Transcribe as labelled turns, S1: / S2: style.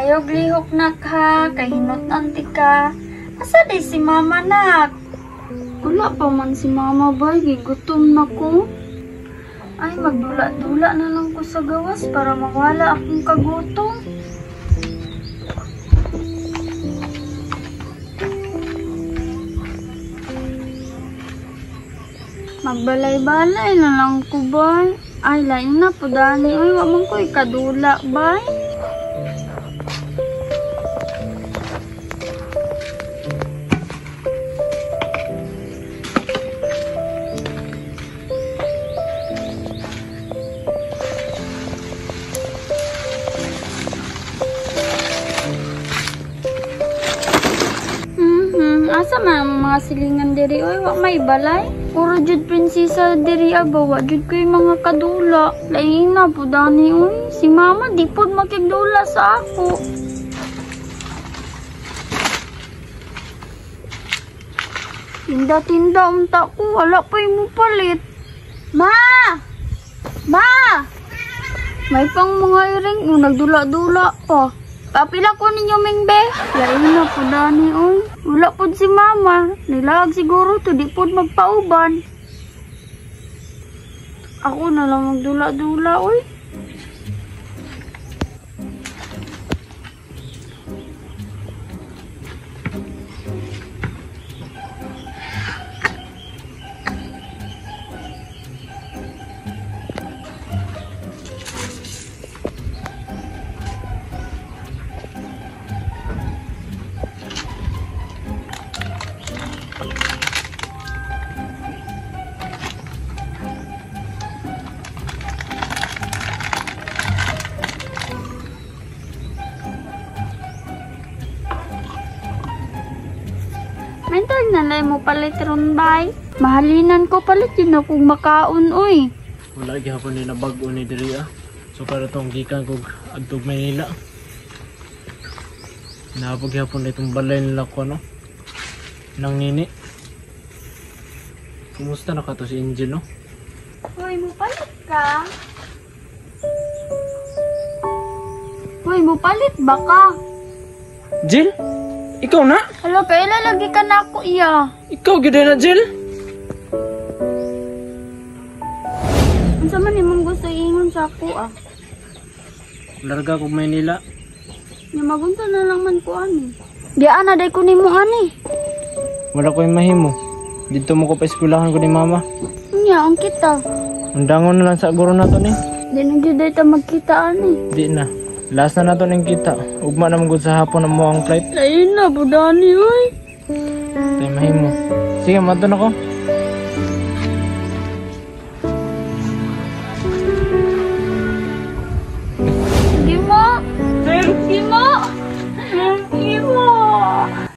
S1: Ayaw glihok nak ha, kay hinut-an ti ka. Asa day si mama nak? Wala pa man si mama bay, gigutom na ko. Ay, magdula-dula na lang ko sa gawas para mawala akong kagutom. Magbalay-balay na lang ko bay. Ay, lain na po dani. Ay, wa man ko ikadula bay. Asa man ang mga silingan diri oy, wa may balay. Puro jud prinsesa diri aba, wa jud koy mga kadula. Lain na po dani oy, si mama di pod makigdula sa ako. Tinda-tinda unta ko, wala pa mo palit. Ma! Ma! May pang mga iring, oh, nagdula-dula pa. Papila ko ninyo, Mingbe. Lain na po dani oy. Wala po si mama. Nilaag siguro to, di po magpauban. Ako na lang magdula-dula oy. Mental na lang mo palit ron bay. Mahalinan ko palit yun akong makaon oy.
S2: Wala gihapon ni nabag-o ni diri ah. So para tong gikan kog adtog Maynila. Naapog gihapon itong balay nila ko no. Nang nini. Kumusta na ka to si Angel no?
S1: Hoy, mo palit ka? Hoy, mo palit ba ka?
S2: Jill? Ikaw na?
S1: Hala, kaila lagi ka na ako iya.
S2: Ikaw gyud na, Jill?
S1: Unsa man imong gusto iingon sa ako ah?
S2: Larga kog Maynila.
S1: Nya magunsa na lang man ko ani. Diyan na day ko nimo ani.
S2: Wala koy mahimo. Didto mo ko pa eskwelahan ko ni mama.
S1: Nya ang kita.
S2: Undangon na lang sa guro nato ni.
S1: Di na gyud ta magkita ani.
S2: Di na. Last na nato ning kita. Ugma na man gud sa hapon ang mo ang flight.
S1: Lain na budani oy.
S2: Tay mahimo. Sige, madto na ko.